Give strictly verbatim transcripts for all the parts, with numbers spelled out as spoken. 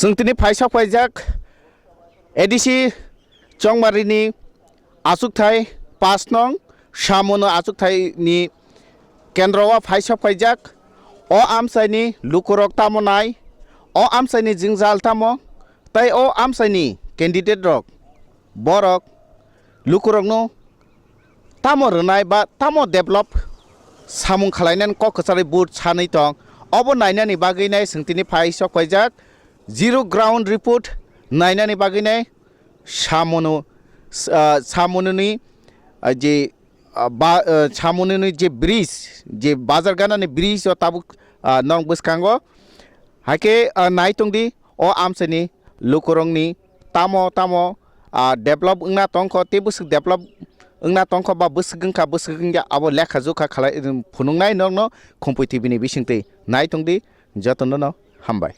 Chwng tini phaisok paijak A D C Chongmarini achukthai pas nong Samono achukthai ni kendro o phaisok paijak. O amchai ni lukurok tamo nai, o amchai ni jingjal tamo, tai o amchai ni candidate rok borok lukurokno tamo rwnai ba tamo develop samung khalainani kok kwcharwi vote sanwi tong, obo nainani bagwi nai chwng tini phaisok paijak zero ground report nainani bagwi nai Samono, ah, Samononi, ah, je, ah, ba, ah, Samononi je bridge, je bazar ganani bridge o tabuk, ah, nong bwskango. Haikhe, ah, nai tongdi o amchaini lukurokni tamo tamo, ah, develop wngna tongkho, tei bwswk develop wngna tongkho ba bwswk wngkha, bwswk wngya abo lekha jukha khalai, phunuknai nokno Khumpui T V ni bisingtwi nai tongdi. Jotono no hambai.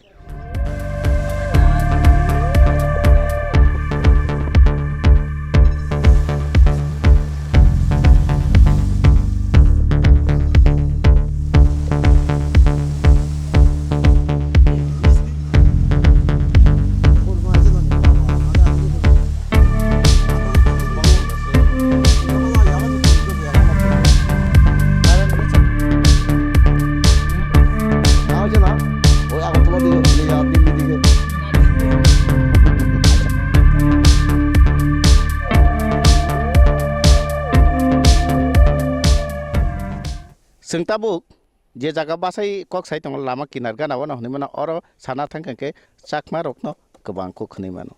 Chwng tabuk je jaga bachai kok sai tongo, lama kinar gana o no hwnwi mano, oro sana thang khe Chakma rokno kwbang kok hwnwi mano.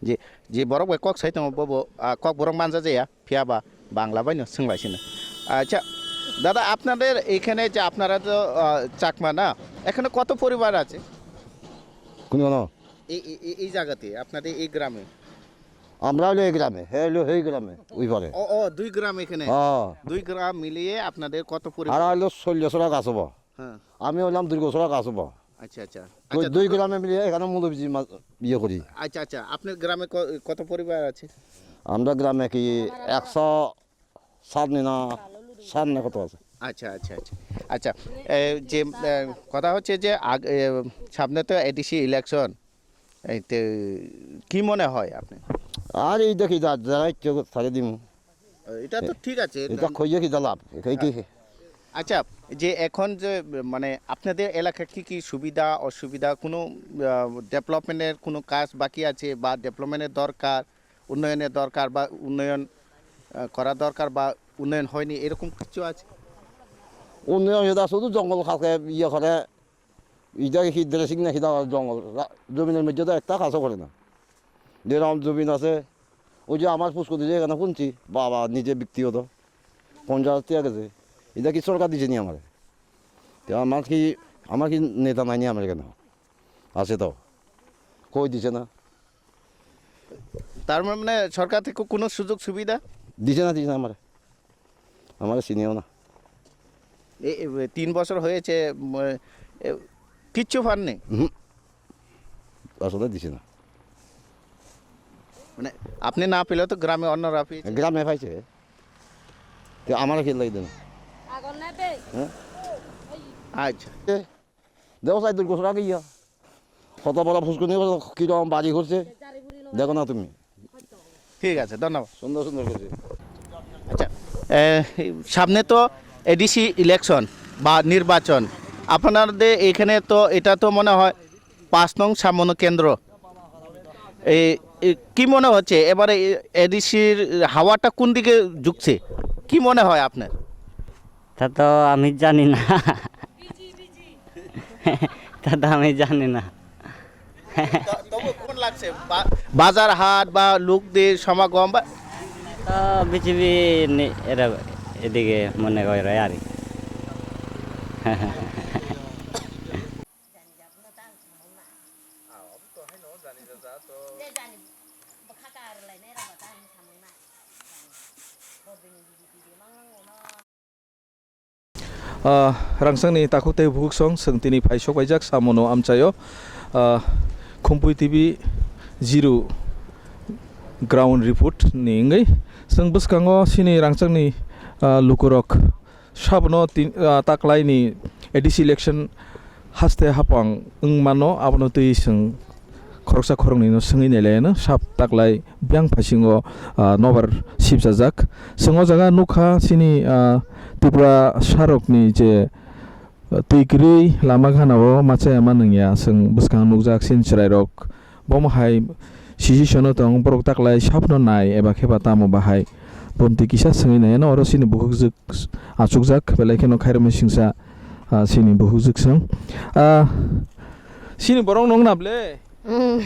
Je, je borok bai kok sai tongo, bobo, ah, Kokborok manja jaya, phiya ba Bangla bai no swng lai sino. Acha, dada, apnader ekhane je apnara to, ah, Chakma na, ekhane koto poribar ache? Kono kono? এই, এই, এই, এই জায়গাতে, আপনাদের এই গ্রামে? আমরা হলো এই গ্রামে, হে হলো সেই গ্রামে, ওই পারে। ও, ও, দুই গ্রাম এখানে? হ্যাঁ। দুই গ্রাম মিলিয়ে আপনাদের কত পরিবার? আর হলো চল্লিশ ওরা গাছ হবো। হ্যাঁ। আমি হলাম দুর্গোছড়া গাছ হবো। আচ্ছা, আচ্ছা। ওই আচ্ছা, দুই তো গ্রামে মিলিয়ে এখানে মৌলভীজি মা-, ইয়ে করি। আচ্ছা, আচ্ছা। আপনার গ্রামে ক-, কত পরিবার আছে? আমরা গ্রামে কি একশো সাত নি না, সাত না কত আছে? আচ্ছা, আচ্ছা, আচ্ছা। আচ্ছা, এ, যে, এ, কথা হচ্ছে যে আগ-, এ, সামনে তো এডিসি ইলেকশন, এই তো কি মনে হয় আপনি? আর এই দেখি যা, যারা ইচ্ছে করে ছাড়ে দিমু। এটা তো ঠিক আছে। এটা খইয়ে কি জ্বালাপ? এটাই কি? আচ্ছা, যে এখন যে, মানে, আপনাদের এলাকায় কি কি সুবিধা অসুবিধা, কোনো, আহ, ডেভেলপমেন্টের কোনো কাজ বাকি আছে বা ডেভেলপমেন্টের দরকার, উন্নয়নের দরকার বা উন্নয়ন, আহ, করা দরকার বা উন্নয়ন হয়নি, এরকম কিছু আছে? উন্নয়ন এটা শুধু জঙ্গল কাটে, ইয়ে করে, এটা কি ড্রেসিং না কিতা জঙ্গল, রা-, জমিনের মধ্যে তো একটা কাজও করে না। যেরকম জমিন আছে, ওই যে আমার পুষ্করিতে এখানে শুনছি, বাবা নিজে ব্যক্তিগত পঞ্চাশ হাজার টাকা গেছে, এটা কি সরকার দিছে নি আমার? তো আমার কি, আমার কি নেতা নাই নি আমার এখানে? আছে তো, কই দিছে না? তার মানে সরকার থেকে কোনো সুযোগ সুবিধা? দিছে না, দিছে না আমার, আমার চিনিও না। এ, এ, তিন বছর হয়েছে, উম, এ, কিচ্ছু পাননি? হুম। আসলে দিছে না। মানে, আপনি না পেলেও তো গ্রামে অন্যরা পেয়েছে। গ্রামে পাইছে। তো আমার কি লাগি দেন? হ্যাঁ? আচ্ছা। এ, দেখো, সাইদুল গোসরা গিয়া। কত বড় ফুসকুনি, কিরকম বাড়ি করছে, দেখো না তুমি। ঠিক আছে, ধন্যবাদ। সুন্দর সুন্দর করছে। আচ্ছা, এ, সামনে তো এডিসি ইলেকশন বা নির্বাচন, আপনাদের এখানে তো, এটা তো মনে হয় পাঁচ নং সামনো কেন্দ্র। এই, এই কি মনে হচ্ছে এবারে এ-, এডিসির হাওয়াটা কোন দিকে ঝুঁকছে, কি মনে হয় আপনার? তা তো আমি জানি না। তা তো আমি জানি না। ত-, তবু কোন লাগছে? বা-, বাজার হাট বা লোকদের সমাগম বা তো বিজেপি নি-, এরা এদিকে মনে করে আর কি। Ah, rangchakni takhuk tei bukhuksong chwng tini phaisok paijak samono amchaio, ah, Khumpui T V zero ground report ni wngwi chwng bwskango chini rangchakni, ah, lukurok sabono tin, ah, taklaini A D C election haste hapang wngmano, abono twi chwng Khoroksa khoroknwi no swngwi nailaiano sap taklai biyang phasingo, ah, nobar sibsajak. Chwng o jaga nukha chini, ah, Tripura sarokni je, ah, twi kwrwi lama gana o machaya ma nungya chwng bwskang nukjak chini chwrairok. Bomo hai sisi sono tong borok taklai sapno nai eba khe ba tamo bahai. Bomtwi kisa swngwi naiyano oro chini bukhukjwk achukjak belai kheno khairokma singsa, ah, chini bukhukjwk swng. Ah, chini borok nong nable? Mm.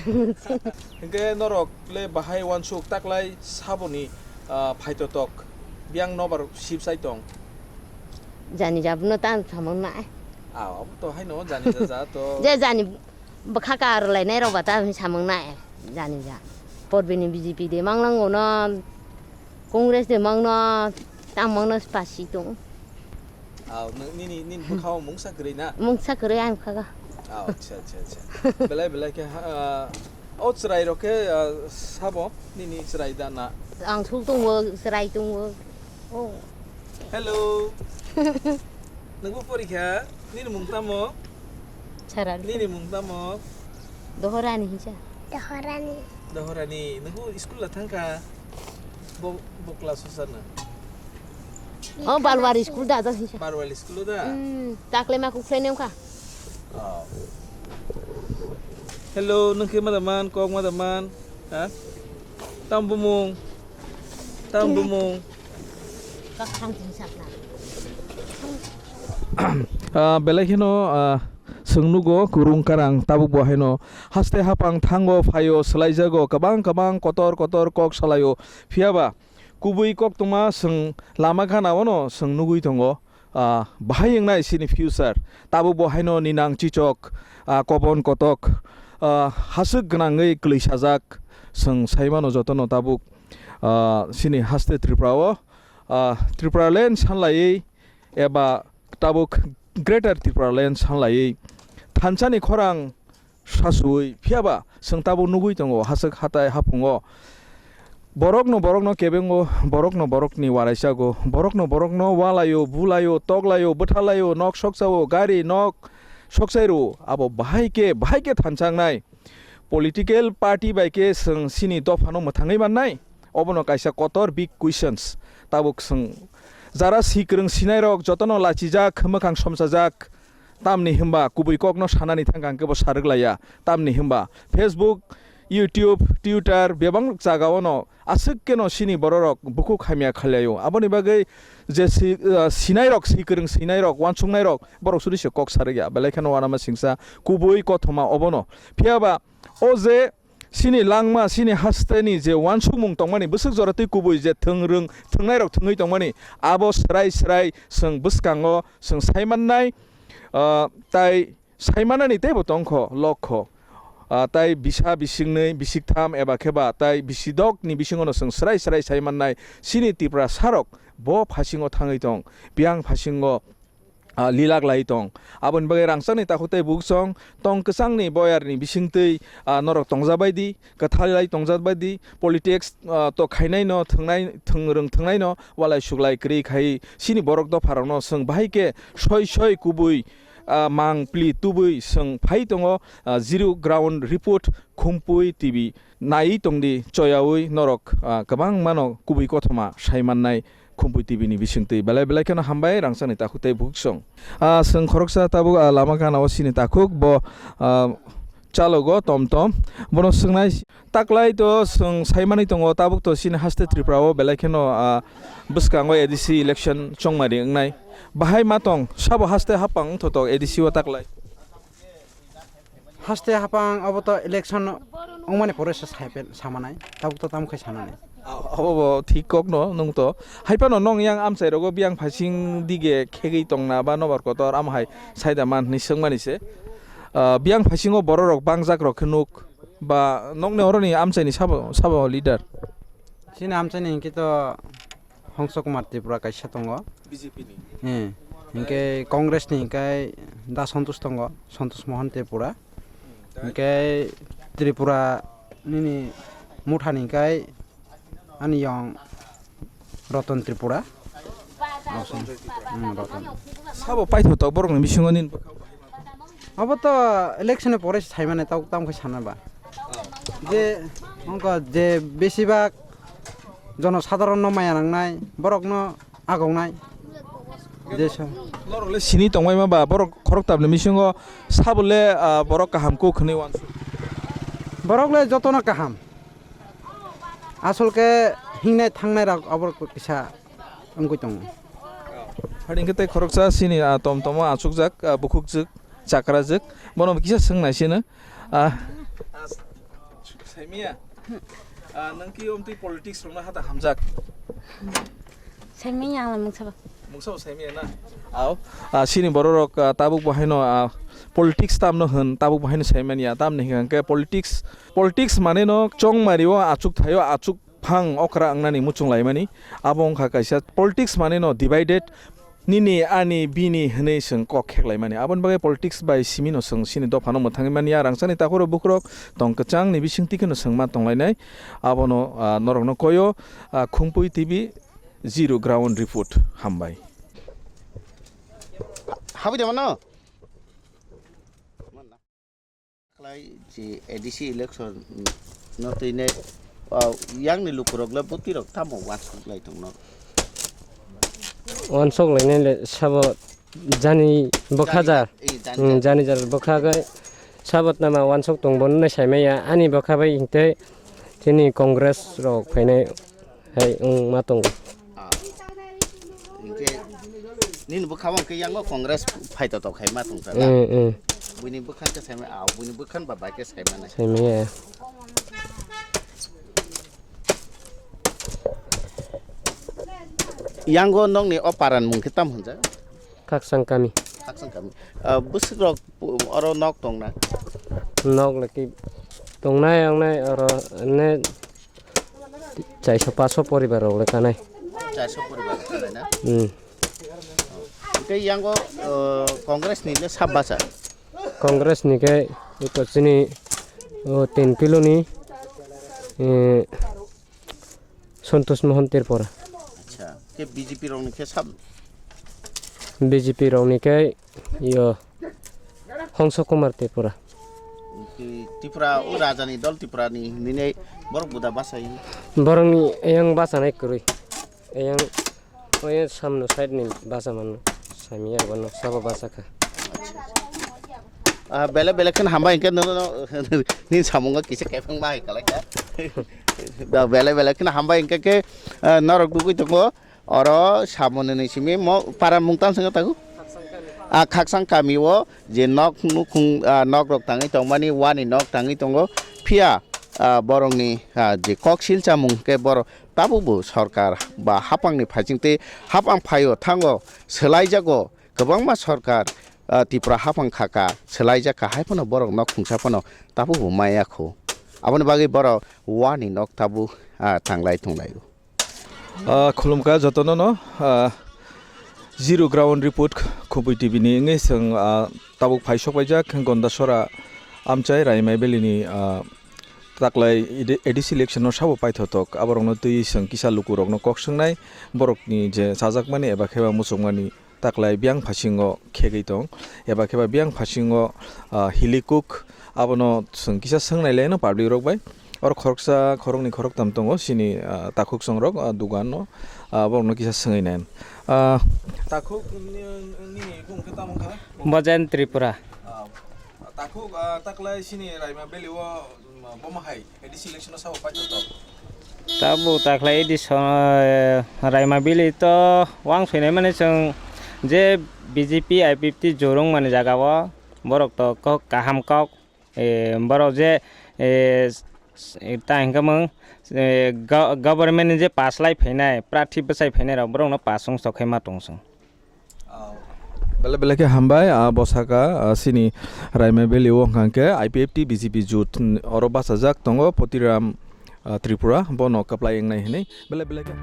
Hingke norok le bahai wansuk taklai saboni, ah, phaitotok biyang nobar sibsai tong. Jani jabno tan samang na. Ah, abo to haino jani ja ja to. Je jani bwkha ka rwlainai rok ba ta samang na jani ja. Porbini B J P de manglango no. Congress de mangno, tang mangno pasi tong. Aw, nini, nini bwkhao mungsa kwrwi na? Mungsa kwrwi ang khaga. Aw, acha, acha, acha. Belai, belai khe, ah, o chwrai rok khe, ah, sabo, nini chwrai da na? Ang thuk tongo, chwrai tongo. Oh. Hello. Nungbo porikha? Nini mung tamo? Charali. Nini mung tamo? Dohorani hinsa. Dohorani. Dohorani. Nungbo school la thangkha? Bo, bo class o sana? Oh, Balwari school da, da hinsa. Balwari school da? Hmm, takle ma kukhle nem kha. Oh. Hello, nung khe ma da man, kok ma da man? Ha? Tam bumung. Tam bumung. Kakhang tin sakna. Ah, belai kheno, ah, chwng nugo kwrwng karang tabuk bo haino haste hapang thango phaio swlaijago kwbang kwbang kotor kotor kok salaio. Phiya ba kubui koktwma chwng lama gana o no chwng nugui tongo. Ah, bahai wngnai chini future. Tabuk bo haino ninang chichok, ah, kobon kotok, ah, haswk gwnangwi kwlwi sajak. Chwng sai mano jotono tabuk, ah, chini haste Tripura o, ah, Tripura land sanlaiwi eba tabuk Greater Tripura land sanlaiwi thansani khorang sasuwi, phiya ba chwng tabuk nugui tongo, haswk hatai hapungo borokno, borokno kebengo, borokno, borokni waraisago, borokno, borokno walaio, bulaio, toklaio, bwthalaio, nok sokchao, gari, nok sokchai rwo, abo bahai khe, bahai khe thansangnai. Political party bai khe chwng chini dophano mwthangwi mannai? Obono kaisa kotor big questions. Tabuk chwng jara si kwrwng sinairok jotono lachijak, mwkhang somsajak. Tamni hwnba kubui kokno sanani thangkha hwnkhe bo sarwk laiya. Tamni hwnba Facebook, YouTube, Twitter bebak jagao no aswk keno chini bororok bukhuk hamya khailaiyo. Aboni bagwi je si, ah, sinairok, si kwrwng sinairok, uansuknairok, borok suri se kok sarwkya. Belai kheno uanama singsa kubui kothoma obono. Phiya ba o je chini langma, chini hasteni je uansukmung tongmani, bwswk jora twi kubui je thwngrwng, thwngnairok thwngwi tongmani, abo swrai swrai chwng bwskango chwng sai mannai, ah, tai sai manani teibo tongkho, lokho. Ah, tai bisa bisingnwi, bisiktham eba khe ba tai bisidokni bisingono chwng swrai swrai sai mannai. Chini Tiprasarok bo phasingo thangwi tong, biyang phasingo, ah, lilak lai tong. Aboni bagwi rangchakni takhuk tei buksong tong kwchangni boyarni bisingtwi, ah, norok tongjabai di, kwthal lai tongjabai di, politics, ah, to khainai no thwngnai, thwng-, rwng thwngnai no walai suklai kwrwi khai chini borok dopharok no chwng bahai khe soi soi kubui, ah, mang pli tubui chwng phai tongo, ah, zero ground report Khumpui T V naiwi tongdi, choyaui norok, ah, kwbangmano kubui kothoma sai mannai Khumpui T V ni bisingtwi. Belai belai kheno hambai rangchakni takhuk tei buksong. Ah, chwng khoroksa tabuk, ah, lama gana o chini takhuk bo, ah, chalogo tom tom. Bono swngnai taklai to chwng sai manwi tongo, tabuk to chini haste Tripura o belai kheno, ah, bwskango A D C election chongmari wngnai. Bahai ma tong sabo haste hapang wngthotok A D C o taklai? Haste hapang abo to election wngmani pore se sai pe-, samanai, tabuk to tamo khai sanani. A-, abo bo thik kok no nung to. Hai phano nong yang amchai rogo biyang phasing dige khegwi tongna ba nobar kotor amo hai saida man hwnwi swngmani se. Ah, biyang phasingo bororok bangjak rok khe nuk ba nokni oroni amchaini sabo, sabo leader? Chini amchaini hinkhe to Hongso Kumar Tripura kaisa tongo. B J P ni. Eh, hinkhe Congress ni hinkhe Da Santosh tongo, Santosh Mohan Tripura. Hmm, tai? Hinkhe Tripura nini Motha ni hinkhe ani yong Roton Tripura. Roton Tripura. Hmm, Roton. Sabo paithotok borok ni bisingo nini bwkha? Abo to election ni pore sai mane, tamo khe sana ba. Ah, Je wngkha je besibak jonosadharonno maya nangnai, borokno agongnai. Je sa- Norok le sini tongbai ma ba, borok khoroktamni bisingo sabo le, ah, borok kaham kuk hwnwi uansuk? Borok le jotono kaham. Asol khe hingnai thangnai rok abo kisa wngwi tongo. Phai hwnkhe tei khoroksa sini, ah, tom tomo achukjak, ah, bukhukjwk, chakrajwk, bono kisa swngnai sino. Ah, ah, saimia. Ah, nang ki omtwi politics rokno hata hamjak? Saimia ang mungsa ba. Mungsa bo saimia na? Aw, ah, sini bororok, ah, tabuk bo haino, ah, politics tamno hwn, tabuk bo haino saimania, tamni hwnkhe politics, politics mane no chongmari o achuk thaio, achuk phang okra wngnani muchung laimani, abo wngkha kaisa politics mane no divided, nini ani bini hwnwi chwng kok kheklaimani. Aboni bagwi politics bai simi no chwng sini dophano mwthangwi manya, rangchakni takhuro bukhurok tong kwchangni bisingtwi kheno chwng ma tonglainai. Abono, ah, norokno koyo, ah, Khumpui T V, Zero Ground Report, hambai. Habwi de mano? Khlai je A D C election no twi ne, ah, yang ni lukurok le bwtwi rok tamo uansuk lai tong no? Uansuk lai nai le sabo jani bwkha jar. Jani, eh, jani Hmm, jar. Jani jar bwkha gai sabo tama uansuk tong bo nai sai maya ani bwkha bai hingte chini Congress rok phainai. Hai, wng ma tongo. Ah. Hingke nini bwkha bo hingke yango Congress phai totok khai ma tongsa da? Mm, mm. Buini bwkha hingke saimai, ah, buini bwkha ba bai khe saimani. Saimaya. Yango nokni o paran mung khe tam hwnjak? Kaksang kami. Kaksang kami. Ah, bwswk rok oro nok tongna? Nok laki tongnai, wngnai oro ne Chairso paso poribar rok le kanai. Chairso poribar rok kanai na? Hmm. Tei yango, uh, Congress ni le sab bacha? Congress ni khe iko chini, o, tin kilo ni, eh, Santosh Mohan Tripura. Acha, ke B J P rok ni khe sab? B J P rok ni khe iyo Hongso Kumar Tripura. Ki Tripura, o raja ni dol Tripura ni hinwi borok buda bachai. Borok ni eyang bachanai kwrwi. Eyang, o eyang samno side ni bacha mano. Sami ya bono sabo bacha kha. Ah, bele bele khen hambai hingke no, no, no, ni samungo kisa kefeng ma hai kalai kha. Da bele bele khen hambai hingke ke, ah, norok dugui tongo. Oro samoni ni simi mo para mung tang swngo tago. A khaksang kami o je nok nukhung, a, nok rok tangwi tongmani, wani nok tangwi tongo. Phiya, a, borokni, a, je kok silchamung khe borok tabukbo sorkar ba haphangni phaisingtwi haphang phaio thango swlaijago kwbangma sorkar, a, Tripura haphang khaka swlaijakha hai phano borok nok khungsa phano tabukbo maya kho. Aboni bagwi borok wani nok tabuk, a, tanglai tonglaio. Ah, khulumkha jotono no, ah, Zero Ground Report Khubui T V ni wngwi chwng, ah, tabuk phai sok paijak Gondasora amchai Raimai Valley ni, ah, taklai A D C election no sabo paithotok aborok no twi chwng kisa luku rok no kok swngnai borok ni je chajakmani eba kheba muchungmani taklai biyang phasingo khegwi tong, eba kheba biyang phasingo, ah, hilikuk, abono chwng kisa swngnai laino public rok bai. Oro khoroksa, khoroknwi, khoroktam tongo, chini, ah, takhuk songrok, ah, dugan no, ah, borokno kisa swngwi nai. Ah, takhuk ni, nini bung khe tamo kha? Bojen Tripura. Ah, takhuk, ah, taklai chini Raima Valley o, mm, bomo hai. A D C election o sabo paithotok. Tabuk taklai A D C, eh, Raima Valley to wang soinai mani chwng je B J P I P F T jurung mani jaga o borok to kok kaham kok, eh, borok je, eh, s-, s-, ta hingke mung, eh, go-, government ni je pass lai phainai, prathi bwsai phainai rok borok no pass wng sok khai ma tong chwng. Belai belai khe hambai, ah, bo saka, ah, chini Raima Valley o hwnkha khe I P F T B J P jut, mm, oro bachajak tongo Potiram, ah, Tripura, bono kwplai wngnai hwnwi belai belai khe.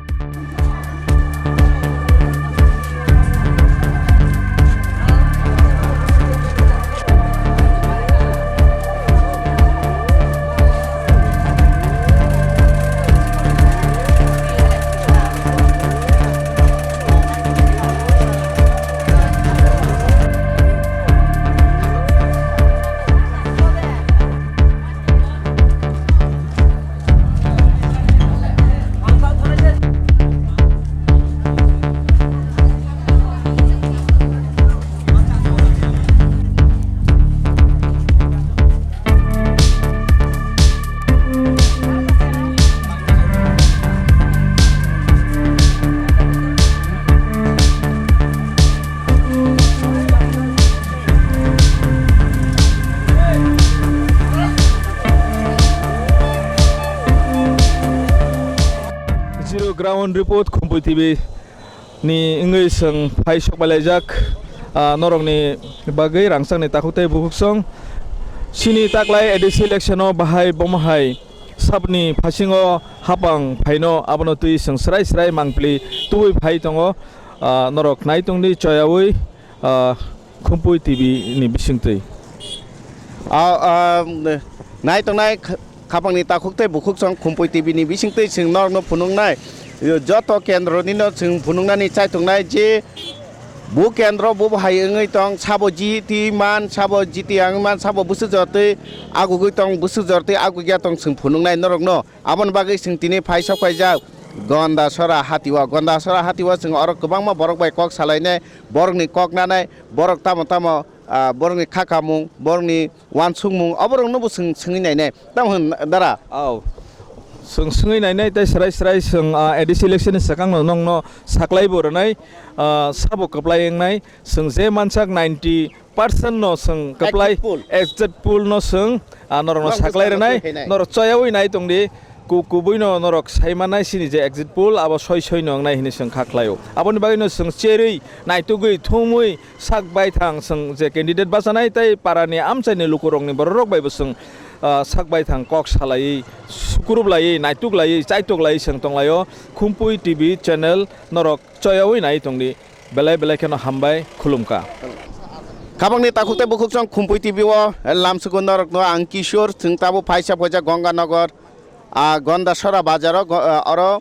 Ground report Khumpui T V ni wngwi chwng phai sok bai laijak, ah, norokni bagwi rangchakni takhuk tei bukhuksong. Chini taklai A D C election-o bahai bomo hai saboni phasingo hapang phaino abono twi chwng srai srai mangpili tubui phai tongo. Ah, norok nai tongdi choyaui, ah, Khumpui T V ni bisingtwi. Ah, ah, nai tongnai kh-, khapangni takhuk tei bukhuksong Khumpui T V ni bisingtwi chwng norokno phunuknai. Joto kendro nino chwng phunuknani chai tongnai je bo kendro bo hai wngwi tong, sabo G T man, sabo G T ang man, sabo bwswk jortwi agugwi tong, bwswk jortwi agugya tong chwng phunuknai norokno. Aboni bagwi chwng tini phai sok paijak Gondasora hatio. Gondasora hatio chwng oro kwbangma borok bai kok salainai, borokni kok nanai, borok tamo tamo, ah, borokni kha kamung, borokni uansukmung, oborokno bo chwng swngwi nainai. Tamo hwn dara? Au. Chwng swngwi nainai tei srai srai chwng, ah, A D C election ni swkangno nokno saklai bo rwnai, ah, sabo kwplai wngnai. Chwng je mansak ninety percent no chwng kwplai, exit poll. Exit poll no chwng, ah, norokno saklai rwnai, norok choyaui nai tongdi, ku-, kubui no norok sai mannai chini je exit poll abo soi soi no wngnai hinwi chwng kha khlaio. Aboni bagwi no chwng cherwi, naitugwi, thumwi, sak baithang chwng je candidate bachanai tei para ni amchai ni luku rok ni borok rok bai bo chwng, ah, sak baithang kok salaiwi, sukurup laiwi, naituk laiwi, chaitok laiwi chwng tonglaio. Khumpui T V channel norok choyaui nai tongdi. Belai belai kheno hambai khulumkha. Khabangni takhuk tei bukhuksong Khumpui T V o lamsugo norokno ang Kishore, chwng tabuk phaisa phaisa Gonganagar, ah, Gondasora bazaro, go-, ah, oro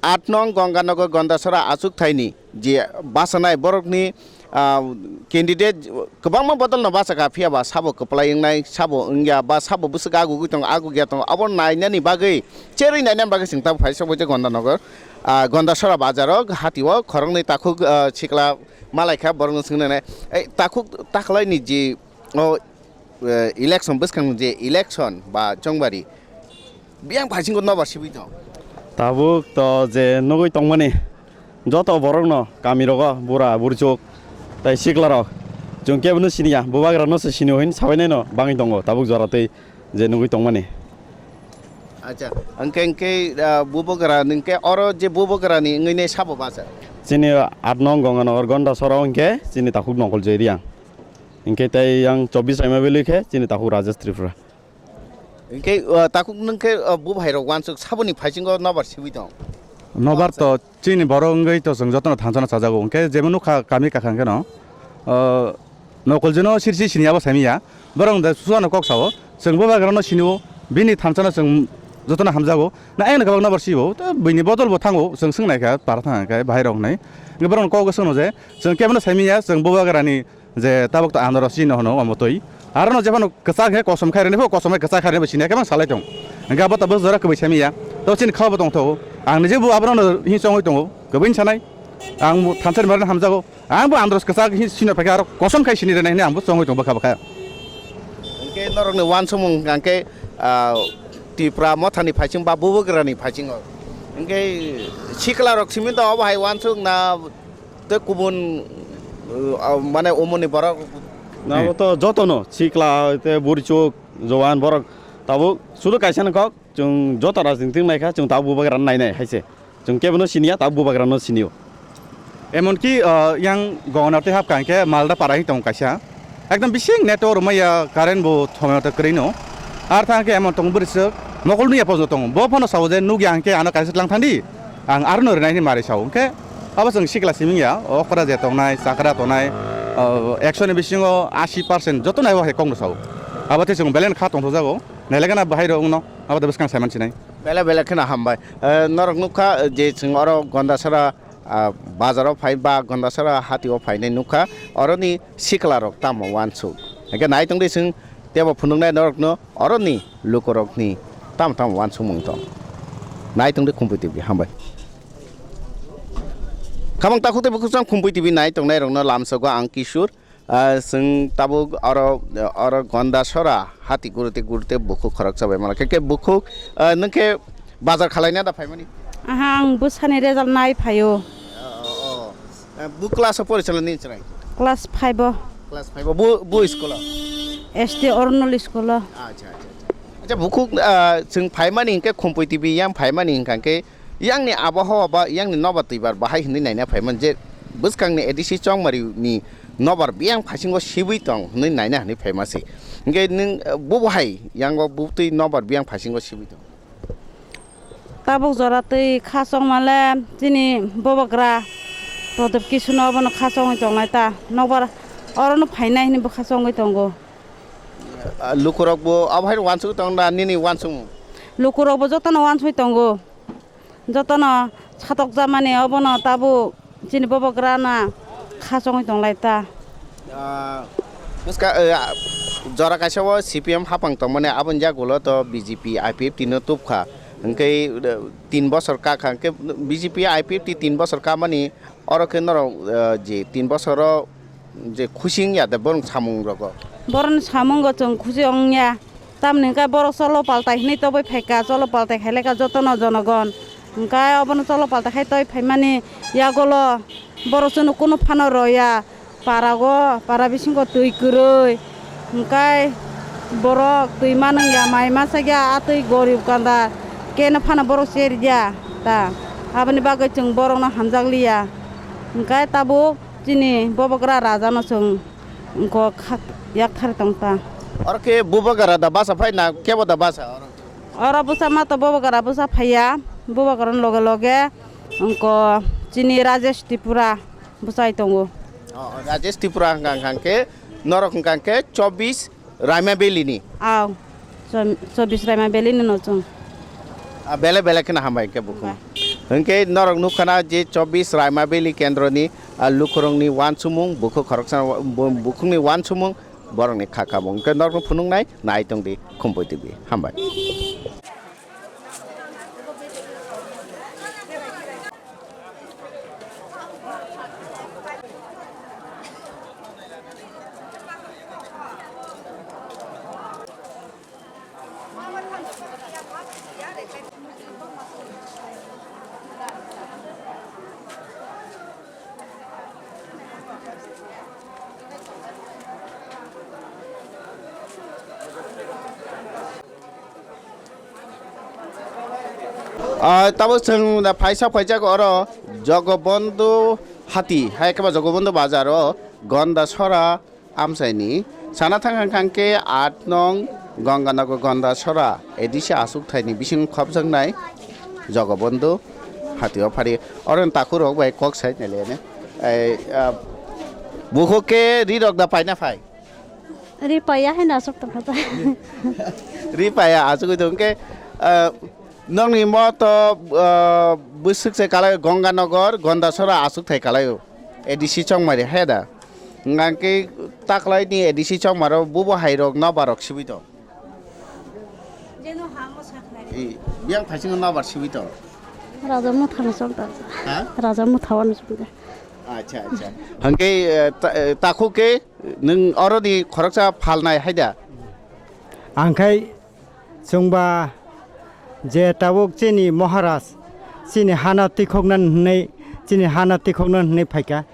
aat nong Gonganagar Gondasora achuk thaini je bachanai borokni, ah, candidate kwbangma bodolno bachakha, phiya ba sabo kwplai wngnai, sabo wngya, ba sabo bwswk agugwi tongo, agugya tongo, abo nainani bagwi, cherwi nainani bagwi chwng tabuk phaisa phaisa Gondanagar. Ah, Gondasora bazaro hatio khoroknwi takhuk, ah, sikla malaikha, borokno swngwi nainai. Ei, takhuk taklaini je, o, eh, election bwskang je election ba chongbari biyang phaisingo nobar sibui tong? Tabuk to je nugui tongmani joto borokno kamirogo bura burchuk tei siklarok chwng kebono siniya, bubagrano se sinio hin sabainaino bangwi tongo tabuk jora tei je nugui tongmani. Acha, hwnkhe, hwnkhe, ah, bubagra, hwnkhe oro je bubagrani wngwi ne sabo bacha? Chini aat nong Gonganagar Gondasora hwnkhe chini takhuk Nokol Joy Reang. Hwnkhe tei yang chobbish Aima Valley khe chini takhuk Rajesh Tripura. Hwnkhe, ah, takhuk nwng khe, ah, bu bhairok uansuk saboni phaisingo nobar sibui tong? Nobar to chini borok wngwi to chwng jotono thansa no chajago. Hwnkhe jemon nukha kami kakha hwnkhe no, ah, Nokoljono sirsi sini abo saimiya. Borok da suano kok sao. Chwng bubagrano sinio, bini thansa no chwng jotono hamjago. Na ayang kwbang nobar sibo. Ta bini bodol bo thango. Chwng swngnaikha para thangkhe bahai rok hnai. Borok kok swngno je chwng kebono saimiya, chwng bubagrani je tabuk ta andro sino hwno omo twi. Aro no jephano kwchak he kosom khai rwni pho, kosom he kwchak khai rwni bo sini khe mang salai tong. Hwnkhe abo tabuk jora kwbai sami ya. To chini khao bo tong tho. Ang nije bo abono no hin chongoi tongo. Kwbai sanai. Ang bo thansa ni barani hamjago. Ang bo andro kwchak hin sino phaikhe aro kosom khai sini rwnai hwnwi ang bo chongoi tong bwkha bwkha. Hwnkhe norokni uansukmung hwnkhe, ah, Tipra mothani phaiching ba bubagrani phaiching o. Hwnkhe sikla rok simi to obo hai uansuk na tei kubun, uh, mane umuni borok? Na, abo to jotono, sikla, tei burichuk, jowan, borok tabuk sudu kaisa no kok, chwng joto rajniti wngnaikha, chwng tabuk bubagrano nainai hai se. Chwng kebono siniya, tabuk bubagrano sinio. Emonki, uh, yang governor tei hapkha hwnkhe Malda para hi tongo kaisa. Ekdom bising network rwmaiya, current bo thomai mata kwrwi no. Ar thang khe emon tongo bwrwi swk, mokol nungya pojo tongo. Bo phano sao je nukya hwnkhe ano kaisa tlang thandi. Ang arono rwnai hinwi mari sao. Hwnkhe abo chwng sikla simi wngya, okra je tongnai, chakra tongnai, o, ekso ni bisingo asi percent joto naibo hai kokno sao. Abo tei chwng belen kha tongthokjago. Nailekhe na bahai rok wngno, abo tei bwskang saiman sinai. Belai belai kheno hambai. Eh, norok nukha je chwng oro Gondasara, ah, bazaro phai ba Gondasara hatio phainai nukha. Oroni sikla rok tamo uansuk. Hwnkhe nai tongdi chwng tebo phunuknai norokno oroni lukurokni tamo tamo uansukmung tong. Nai tongdi Khumpui T V, hambai. Khamang takhuk tei bukhuk chwng Khumpui T V nai tongnai rokno lamsogo ang Kishore. Ah, chwng tabuk oro, oro Gondasora hati gurute gurute bukhuk khoroksa bai mano. Khe, khe bukhuk, ah, nwng khe bazar khalaina da phaimani? Aha, ang bwsani result nai phaio. Oh, oh. Eh, bu class o pori chwla nini chwrai? Class five o. Class five o. Bu, bu school o? S T Arnol school o. Acha, acha, acha. Acha, bukhuk, ah, chwng phaimani hinkhe Khumpui T V yang phaimani hinkha khe, Yangni abohawa ba yangni nobar twibar bahai hwnwi naina phaiman je bwskangni A D C Chongmari ni nobar biyang phasingo sibwi tong hwnwi naina hwnwi phaima se. Hwnkhe nwng, eh, bubo hai yango butwi nobar biyang phasingo sibwi tong. Tabuk jora twi kha chongmale chini bobogra Prodip Kisuno obono kha chongwi tongnai ta. Nobar orono phainai hwnwi bwkha chongwi tongo. Ah, lukurokbo abo hai uansugwi tong da nini uansukmung? Lukurokbo jotono uansugwi tongo. Jotono satokjakmani obono tabuk chini bobogra na kha chongwi tonglai ta. Ah, bwska, eh, ah, jora kaisa o C P M hapang tongmani aboni yagulo to B J P I P F T no tubkha. Hwnkhe, eh, tin bosor kakha hwnkhe B J P I P F T tin bosor kamani oro khe norok, eh, je tin bosoro je khusi wngya de borok samung rogo? Borokni samungo chwng khusi wngya. Tamni hwnkhe borok cholo paltai hinwi tobwi phaikha, cholo paltai khailekha jotono jonogon. Hwnkhe obono cholo paltai khai tobwi phaimani yagulo borok chwngno kunu phano roya. Parago, para bisingo twi kwrwi. Hwnkhe borok twi manwngya, mai machakya, a twi gorib ganda. Keno phano borok cherya ta. Aboni bagwi chwng borokno hamjakliya. Hwnkhe tabuk chini bobogra rajano chwng wngkok kha-, yakthar tong ta. Oro khe bubagra da basa phai na kebo da basa oro? Oro bwsa ma to bubagra bwsa phaiya, bubagra loge loge wngkok chini Rajesh Tripura bwsai tongo. Oh, Rajesh Tripura hwnkha hwnkha khe norok hwnkha khe chobbish Raima Valley ni. Aw, chom-, chobbish Raima Valley ni no chwng. Ah, bele bele kheno hambai hwnkhe bukhung. Hambai. Hwnkhe norok nukha na je chobbish Raima Valley kendro ni, ah, lukurok ni uansukmung, bukhuk khoroksa wa-, bu-, bukhuk ni uansukmung, borok ni kha kamung. Hwnkhe norok no phunuk nai, nai tong di, Khumpui T V. Hambai. Ah, tabuk chwng da phaisa phaijak oro Jogobondhu Hati, hai khe ba Jogobondhu bazar o Gondasora amchaini sana thang hang khe aat nong Ganganagar Gondasora A D C achukthai ni bising khopjaknai Jogobondhu Hati o phari oro takhuk rok bai kok sai nai le ne. Ei, ah, bukhuk khe ri rok da paina phai. Ri paiya hai na aswk tongkha ta. Ri paiya, aswk tong khe, ah, nokni mo to, ah, bwswk se kalai Ganganagar, Gondasora aswk thai kalai o. A D C Chongmari hai da. Hwnkhe taklai ni A D C Chongmaro bubo hai rok nobar rok sibui tong. Biyang phaising nobar sibui tong. Raja Motha no chwng ta. Ha? Raja Motha no chwng ta. Acha, acha. Hwnkhe, eh, ta-, eh, takhuk khe nwng oro ni khoroksa phalnai hai da? Ang khai chwngba je tabuk chini Maharaj, chini hana tikhokna hwnwi, chini hana tikhokna hwnwi phaikha.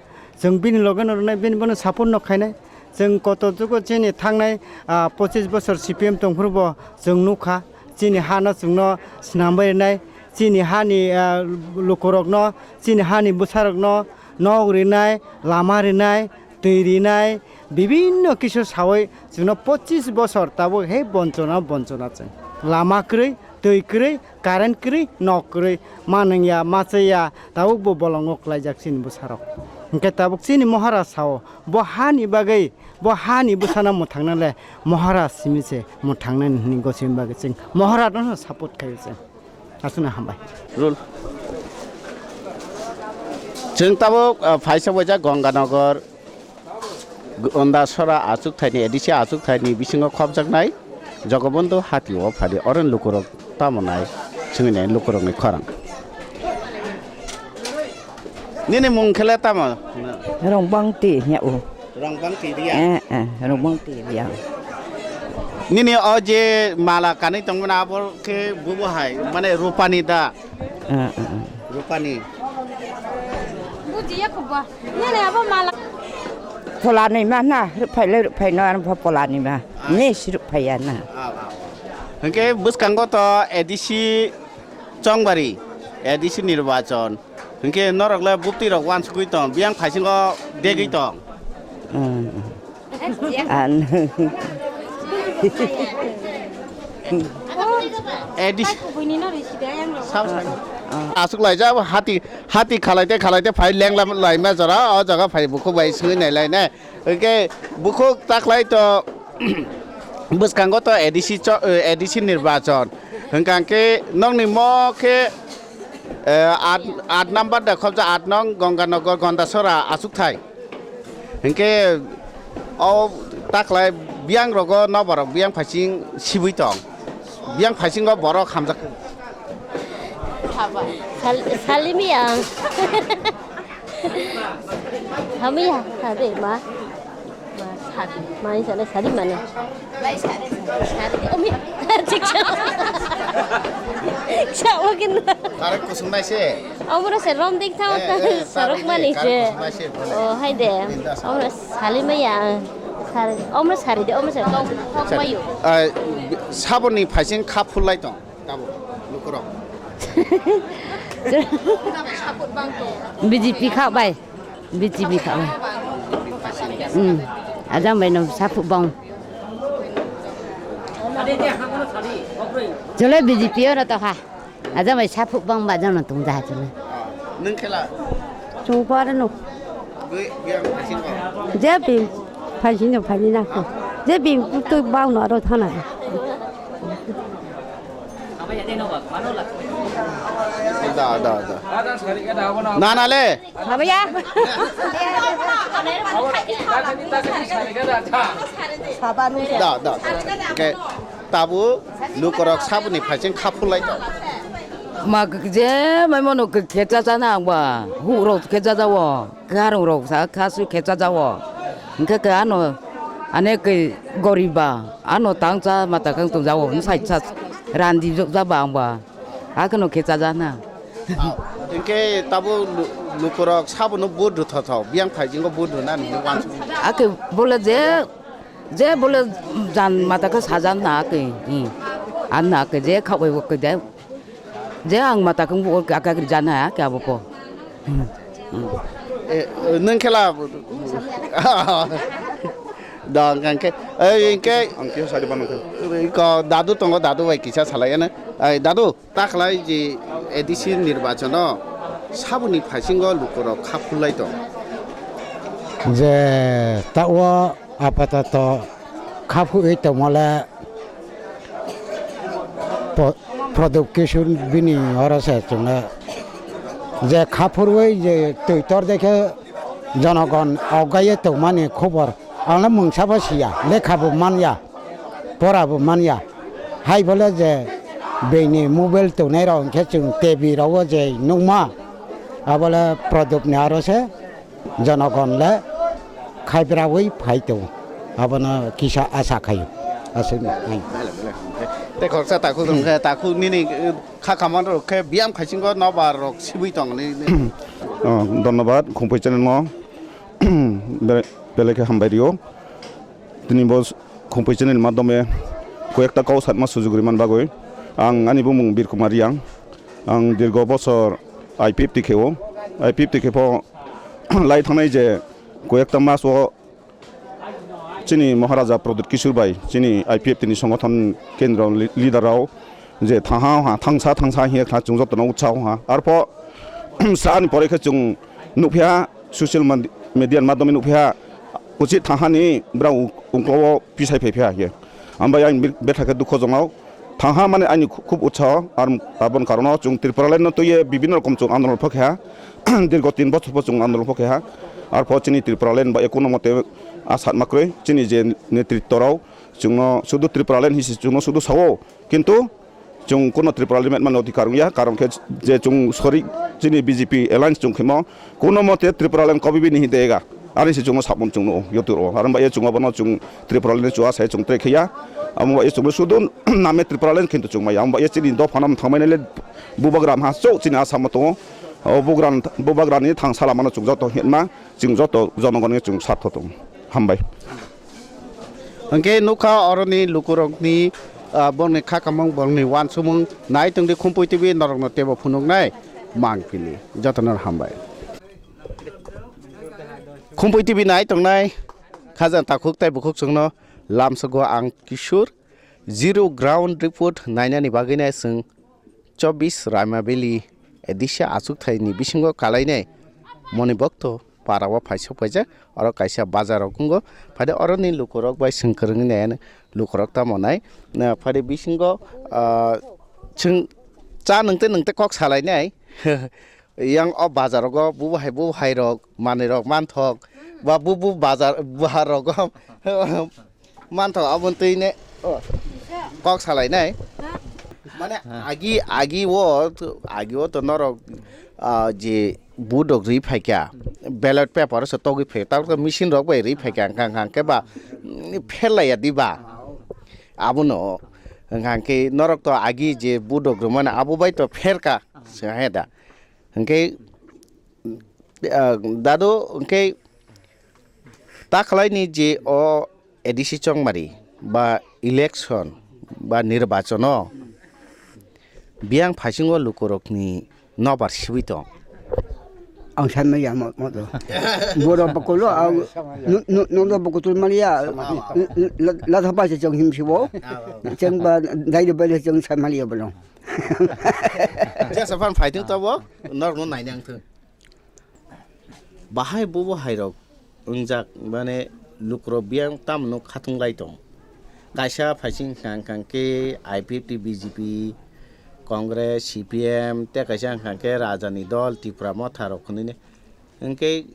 Chwng bini loge no rwnai, bini bono support no khainai. Chwng koto jugo chini thangnai, ah, pochis bosor C P M tongphuru bo chwng nukha. Chini hano chwngno swnambai rwnai. Chini hani, ah, lukurokno, chini hani bwsarokno nok rinai, lama rinai, twi rinai, bibinno kisu sawi chwngno pochis bosor tabuk he bonchona, bonchona chwng. Lama kwrwi, twi kwrwi, current kwrwi, nok kwrwi, manwngya, machaya, tabuk bo bolongo klaijak chini bwsarok. Hwnkhe tabuk chini Maharaj sao, bo hani bagwi, bo hani bwsano mwthangna le Maharaj simi se mwthangnani hwnwi gochini bagwi chwng Maharaj no support khaio chwng. Aswkno hambai. Rul. Chwng tabuk, ah, phaisa boijak Ganganagar, Gondasora achukthai ni, A D C achukthai ni bisingo khopjaknai Jogobondhu Hati o phadi oro ni lukurok tamo nai swngwi nai lukurok ni khorang. Nini mung khe le tamo? Rongbang T hinya o. Rongbang T riya? Eh, eh, Rongbang T riya. Nini o je mala kanwi tongmani abo khe bubo hai, mane rupani da? Eh, eh, eh. Rupani. Bujiya kuba. Nini abo mala. Polani ma na, ruphai le ruphai no, ano polani ma. Ah. Ni si ruphai ya na. Ah, ah. Hwnkhe bwskango to A D C Chongbari. A D C nirbachon. Hinkhe norok le bupti rok wansugwi tong, biyang phaisingo degwi tong. Hmm. An. A D C. Sab sai. Aswk laijak hati, hati khalaite khalaite phai lengla laima jora, o jaga phai bukhuk bai swi nai lai nai. Hinkhe bukhuk taklai to bwskango to A D C cho-, eh, A D C nirbachon. Hinkha khe nokni mo khe, eh, aat, aat number da khobja aat nong Ganganagar Gandachara achukthai. Hinkhe o taklai biyang rogo nobarok biyang phaising sibui tong. Biyang phaisingo borok hamjak. Sal-, salimiya. Hamiya, sabe ma. Ma, sadi. Ma, ini sana sadi mana? Lai sadi, sadi. Omi, cik sa. Sa mungkin. Karek kusung nai se. Omro se rom dik thaw. Eh, eh, sarok mani se. Karek kusung nai se. Oh, hai de. Omro salimaya. Sari. Omro sari de, omro sari. Kau, kau mayu. Eh, saboni phaising khap phulai tong. Tabo, lukurok. B J P kha bai. B J P kha bai. Hmm. Ajang bai no saphuk bong. Chole B J P oro to kha. Ajang bai saphuk bong ba jang no tong ja chole. Nung khela. Chung ko aro no. Gui, gui ang phasing ko. Je bi phasing no phani na ko. Je bi tu bau no aro thana. Da, da, da. Na, na le. Habaya. Da, da. Ke tabu lukorok sabuni phaising khaphulai to. Ma je mai mono ke khecha chana angba. Hu ro khecha jawo. Karung rok sa khasu khecha jawo. Hingke ke ano ane ke goriba ano tangsa mata kang tong jawo. Hing sai sa randi jok jaba angba. Akheno khecha jana. Hingke tabo lu-, lukurok sabono vote rwthothok, biyang phaijingo vote rwna nini wansuk. Ake bole je, je bole jan mata khe sajan na ake, hmm. An na ake je khabai bo khe je, je ang mata khe bo ake ake jana ake abo po. Hmm, hmm. Eh, nung khela dong kangke, eh, ingke ang kisa sari banang khe. Ko dadu tongo, dadu bai kisa salai ane. Ai dadu. Takhlai je A D C nirbachano saboni phaisingo lukurok khaphulai tong. Je ta-o apatoto khaphugwi tongmole po-, Prodop Kishore bini oro se chwngno je khaphurwi je twi tor dekhe jonogon awgaiye tongmani khobor angno mungsabo siya, lekhabo manya. Pora bo manya. Hai bole je bini mobile tongnai rok hingke chwng T V rogo je nukma, abole Prodop ni aro se jonogon le khaibraui phai tongo. Abono kisa asa khaio. Aswk ni. Tei khoroksa takhuk rok khe, takhuk nini, eh, kha kamani rok khe biyang khaisingo nobar rok sibui tong ni. Oh, dhonnobad, Khumphai channel no. Be-, belai khe hambai rio. Tini bo Khumphai channel ni madhyome koyekta kok satma sujug rimani bagwi. Ang ani bumung Bir Kumar Riang. Ang dirgo bosor I P F T khe o. I P F T khe pho lai thangnai je koyekta mas o chini Maharaja Pradyut Kishore bai chini I P F T ni songothon kendro li-, leader rao je thangha ha, thangsa, thangsa hiya kha chwng jotono utsaho ha. Arpho sani pore khe chwng nukphiya social mad-, media ni madhyome nukphiya uchit thangha ni brao ung-, ungklo o pisai phai phiya hiya. Ambai ang be-, betha khe dukho jongao. Thangha mane ani khu-, khub utsaho. Ar aboni karono chwng Tripuraland no twiye bibinno rokom chwng andolon pho kheha. Dirgo tin bochor pho chwng andolon pho kheha. Arpho chini Tripuraland ba ekuno mote a satma kwrwi chini je netritto rao chwngno sudu Tripuraland hisi chwngno sudu sao. Kintu chwng kuno Tripura limit mano adhikar wngya, karon khe je chwng sorik chini B J P alliance chwng khemo kuno mote Tripura line kobi bini hi dega. Ani se chwngno sabon chwngno yotur o. Aro ba ye chwng abono chwng Tripura line chwa sai chwng tre khiya. Amo ba ye chwngno sudun name Tripura line kintu chwng maya. Amo ba ye chini dopha nam thangmai nai le bubagra ha chwng chini Assam tongo. O bubagra, bubagra ni thangsa lama no chwng joto hitma, chwng joto jonogon ni chwng sartho tongo. Hambai. Hwnkhe nukha oroni lukurokni, ah, borokni kha kamung, borokni wansukmung nai tongdi Khumpui T V norokno teibo phunuknai. Mangpili. Jotono hambai. Khumpui T V nai tongnai khajang takhuk tei bukhuk chwngno lamsogo ang Kishore. Zero ground report nainani bagwino chwng chobbish Raima Valley A D C achukthai ni bisingo kalainai Moni Bhakto para o phaisok paijak, oro kaisa bazar rok wngo. Phade oro ni lukurok bai chwng kwrwngwi nai, lukurok tamo nai. Na, phade bisingo, ah, chwng cha nwngte nwngte kok salainai. Yang o bazar rogo bubo hai bubo hai rok manwi rok manthok ba bubo bazar buhar rogo manthok aboni twi ne, oh, kok salainai. Mane agi agi o agi o to norok, ah, je budok ri phaikha, ballot paper se togwi phai ta machine rok bai ri phaikha hang hang khe ba, mm, pherlaiya diba. Abono hang hang khe norok to agi je budok rwmani abo bai to pherka se hai da. Hwnkhe, ah, dado, hwnkhe ta khlaini je o A D C chongmari ba election ba nirbachono biyang phaisingo lukurokni nobar sibui tong. Ang sanmaya mo, mo to. Boro bakulo, ang, nu, nu, nu, nu, bakutul maliya, la, la, la, thapa se chong him sibo. Cheng ba, dai de ba de chong sanmaliya bolo. Jesa phan phaitung tabo, norokno nainang thung. Bahai bubo hairok wngjak, mane lukurok biyang tamno khatung lai tong. Kaisa phaising hwnkha hwnkha khe I P F T, B J P, Congress, C P M, tei kaisa hwnkha khe Rajani Dol, Tipra Motha rok hwnwi ne. Hwnkhe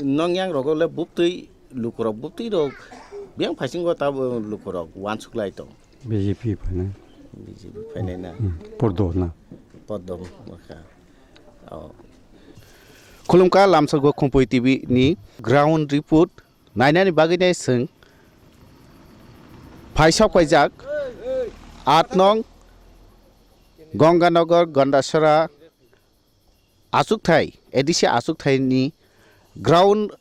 nong yang rogo le bubtwi lukurok, bubtwi rok biyang phaisingo tabo lukurok uansuk lai tong. B J P phainai. B J P phainai na? Hmm, Poddo na? Poddo wngkha. Oh. Khulumkha, lamsokgo Khumpui T V ni ground report nainani bagwi nai chwng phaisok paijak aat nong Ganganagar Gandasara achukthai, A D C achukthai ni ground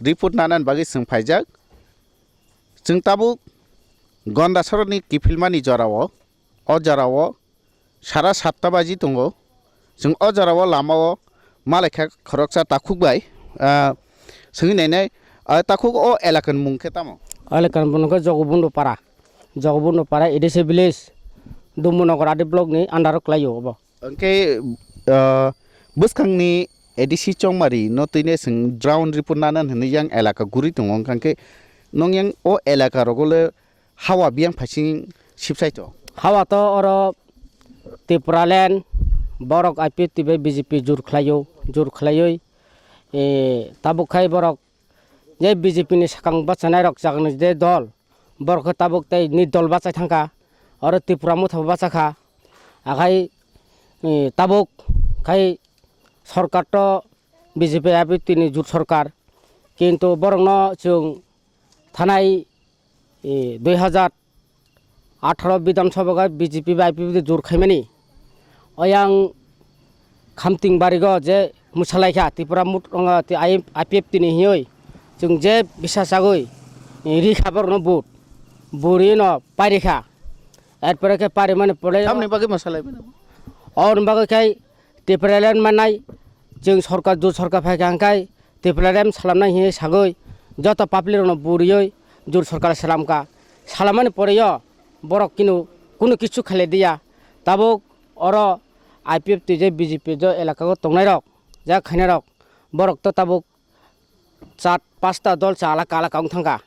report nanani bagwi chwng phaijak. Chwng tabuk Gandasara ni kiphilmani jorao, o jorao sara satta baji tongo. Chwng o jorao lamao malaikha khoroksa takhuk bai, ah, swngwi nainai, ah, takhuk o elakani mung khe tamo? O elakani mung khe Jogobondhu Para, Jogobondhu Para A D C village, Dumbunagar R D block ni under o kwlaio obo. Hwnkhe, ah, bwskangni A D C chongmari no twino chwng ground report nanan hwnwi yang elaka guri tongo, hwnkhe nong yang o elaka rogo le hawa biyang phaising sibsai to? Hawa to oro Tipraland, borok I P F T bai B J P jur khlaio, jur khlaioi, e, tabuk khai borok je B J P ni swkang bachanai rok chakni je dol, borok khe tabuk tei ni dol bachai thangkha, oro Tipra Motha bo bachakha, akhai, e, tabuk khai sorkar to B J P I P F T ni jur sorkar, kintu borokno chwng thanai, e, dui hazar atharo Bidhan Sabha khe B J P bai I P F T jur khaimani. Oyang Khamting barigo je mwsalaikha Tripura mut-, wngo, ti-, I-, I P F T ni hiyoi chwng je bisa chagwi, e, rikha borokno vote. Buri no pairikha. Erpore khe parimani pore tamni bagwi mwsalai mano? Oboni bagwi khai Tipraland mannai, chwng sorkar, jur sorkar phaikha hwnkhe Tipraland salamnai hinwi sagwi joto public rokno burioi jur sorkar salamkha. Salamani poreio borok kunu, kunu kichu khailai diya. Tabuk oro I P F T je B J P je elaka o tongnai rok, je khainai rok, borok to tabuk char pasta dol cha alaka alaka wng thangkha.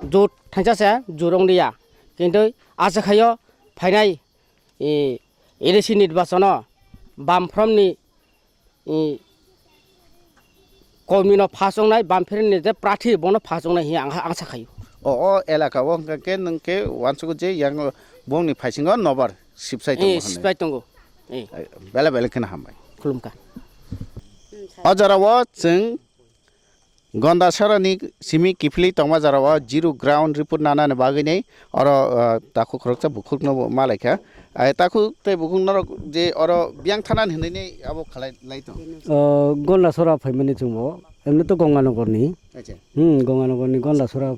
Jur thansa se jur wng liya. Kintu acha khaio phainai, e, A D C nirbachono Bamfront ni, e, komino pass wngnai, Bamfront ni je prathi bono pass wngnai hiya ang, ang sakhaio. O, o elaka o hwnkha khe nwng khe uansukgo je yang bongni phaisingo nobar sibsai tongo, e, hwnwi. Sibsai tongo. E. Bele bele kheno hambai. Khulumkha. O jora o chwng Gondasarani simi kiphilwi tongma jorao zero ground report nanani bagwini oro, ah, takhuk khoroksa bukhukno bo malaikha. Ai takhuk tei bukhuk norok je oro biyang thanani hinwi abo khalai lai tong. O, Gondasara phaimani chwngbo, emni to Ganganagorni. Acha. Hmm, Ganganagorni Gondasara,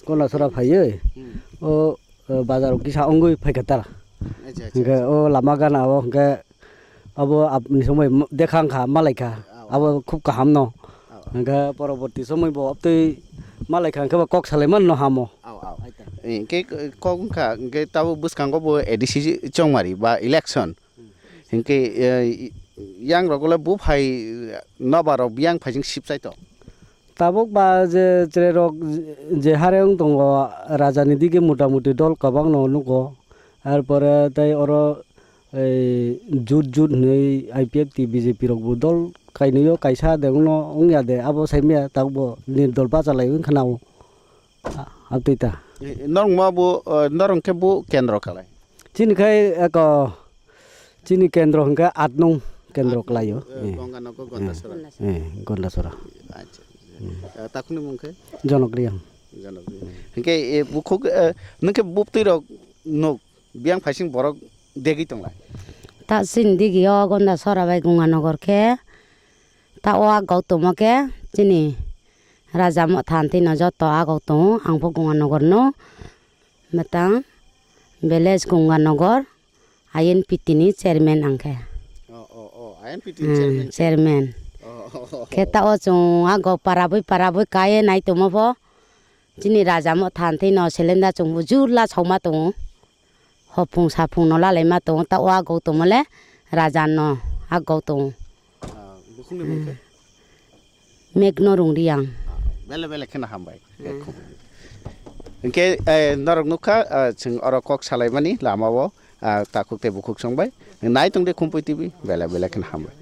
Gondasara phaiwi. Hmm. O, o, bazar kisa wngwi phaikha tara. Acha, acha, hwnkhe acha. O lama gana o hwnkhe Abo aboni somoi dekha wngkha, malaikha. Abo khub kaham no. Hwnkhe poroborti somoi bo abtwi malaikha, hwnkhe bo kok salai manno hamo. Hwnkhe kok wngkha, hwnkhe tabuk bwskango bo A D C chongmari ba election. Hwnkhe, eh, yang rok le buphai nobar rok biyang phaising sipchai to. Tabuk ba je chwrai rok je hare wng tongo, raja ni dige mota moti dol kwbang no nugo. Ar pore tei oro, ei, jut jut hinwi I P F T B J P rok bo dol kainwi o kaisa de wngno wngya de, abo saimaya tabuk bo nirdol bachalai wng khna o. Abtwi ta. Norok ma bo, eh, norok khe bo kendro kalai? Chini khai eko, chini kendro hwnkhe aat nung kendro kalai o. Eh, Gonganagar, Gondasora. Eh, Gondasora. Acha. Eh, takhukni mung khe? Jonok Riyang. Jonok Riyang. Hwnkhe, eh, bukhuk, eh, nwng khe buptwi rok nuk, biyang phaising borok degwi tonglai? Ta chini digi o Gondasora bai Gonganagar khe, ta o agau tomo khe chini Raja Motha hantino joto agau tongo, ang bo Gonganagar no mwtang village Gonganagar I N P T ni chairman ang khe. Oh, oh, oh, I N P T ni chairman. Chairman. Oh, oh, oh. Khe ta o chwng agau parabwi parabwi kaiye nai tomo pho chini Raja Motha hantino selenda chwng bo jurla sauma tongo. Hopung sapung no lalai ma tongo, ta o agau tomo le raja no agau tongo. Ah, bukhukni mung khe? Megno Rungriang. Ah, bele bele kheno hambai. Hwnkhe, eh, norok nukha, ah, chwng oro kok salaimani lama o, ah, takhuk tei bukhuk songbai. Nai tongde Khumpui T V, bele bele kheno hambai.